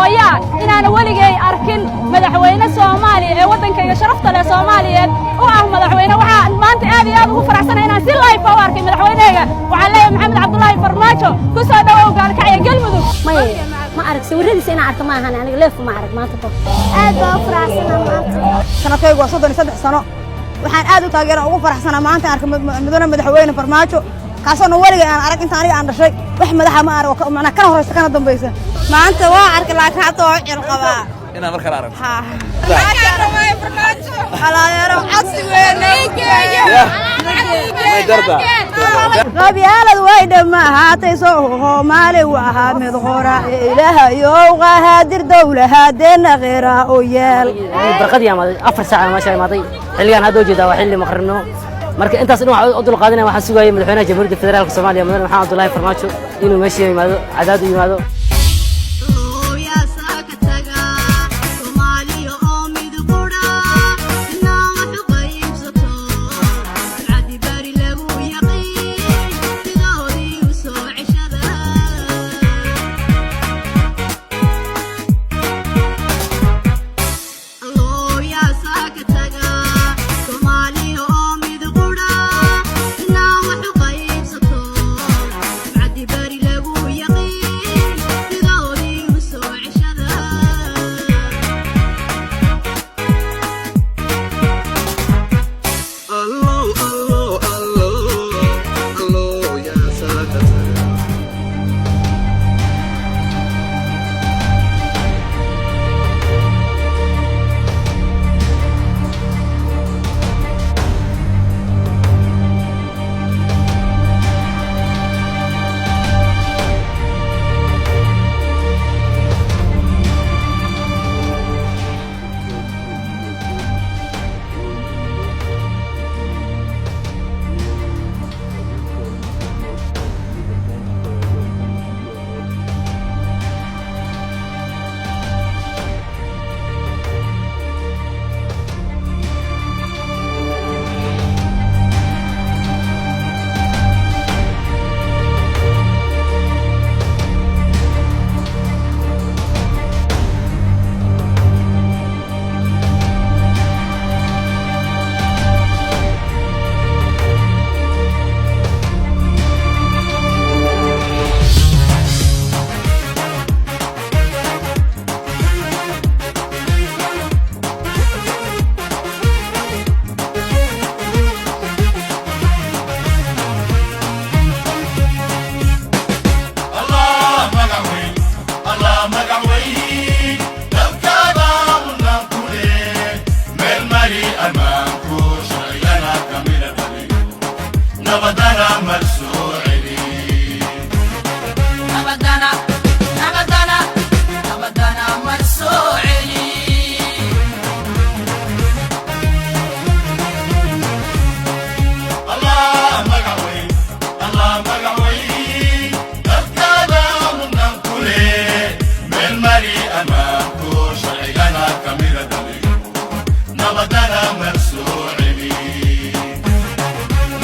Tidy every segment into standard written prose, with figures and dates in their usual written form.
Hooyaa inaana weligay arkin madaxweyne Soomaaliya ee waddankayga sharafta leh Soomaaliyeed u ah madaxweyne. Waxaan maanta aad iyo aad ugu faraxsanahay inaan si live u arkay madaxweynehayga. Waxaan leeyahay, Maxamed Cabdulaahi Farmaajo, ku soo dhowow Gaalkacyo, Galmudug. May, ma arag. Sawiradiisa inaan arka ma ahan, aniga live ma arag maanta kor. Aad baa u faraxsanaa maanta. Sanadkaygu waa 33 sano. Waxaan aad u taageera, ugu faraxsanaa maanta arka mudane madaxweyne Farmaajo, kaasoona weligay aan arag inta aniga aan dhashay. Wax madaxa ma arag oo macnaa kana horeysa kana dambaysa. Maanta waa arkay, laakiin hadda waa cil qabaa. Inaad mar kale aragto? Alaadeero, codsi May darda. Qabyaalad way dhammahaatay, Soomaali waa mid qora. Ilaahayow qaadir dowlahadeena qeera u yeel. Barqadii imaaday, 4 saac meesha imaaday. Xilligan hadda ujeedaa waa xilli maqribnimo. Marka intaas dhan waxaan u dulqaadanaya, waxaan sugayay madaxweynaha Jamhuuriyadda Federaalka Soomaaliya, mudane Maxamed Cabdullaahi Farmaajo, inuu meesha yimaado, Cadaad u yimaado.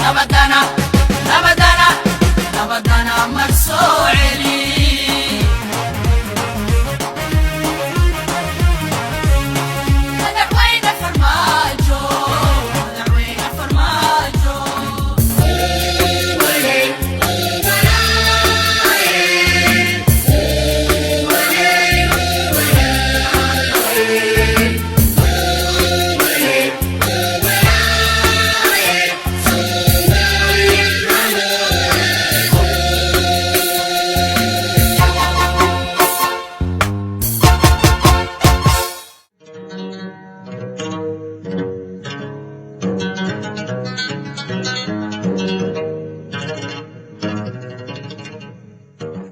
Nabadana, nabadana, nabadana mar soo celi.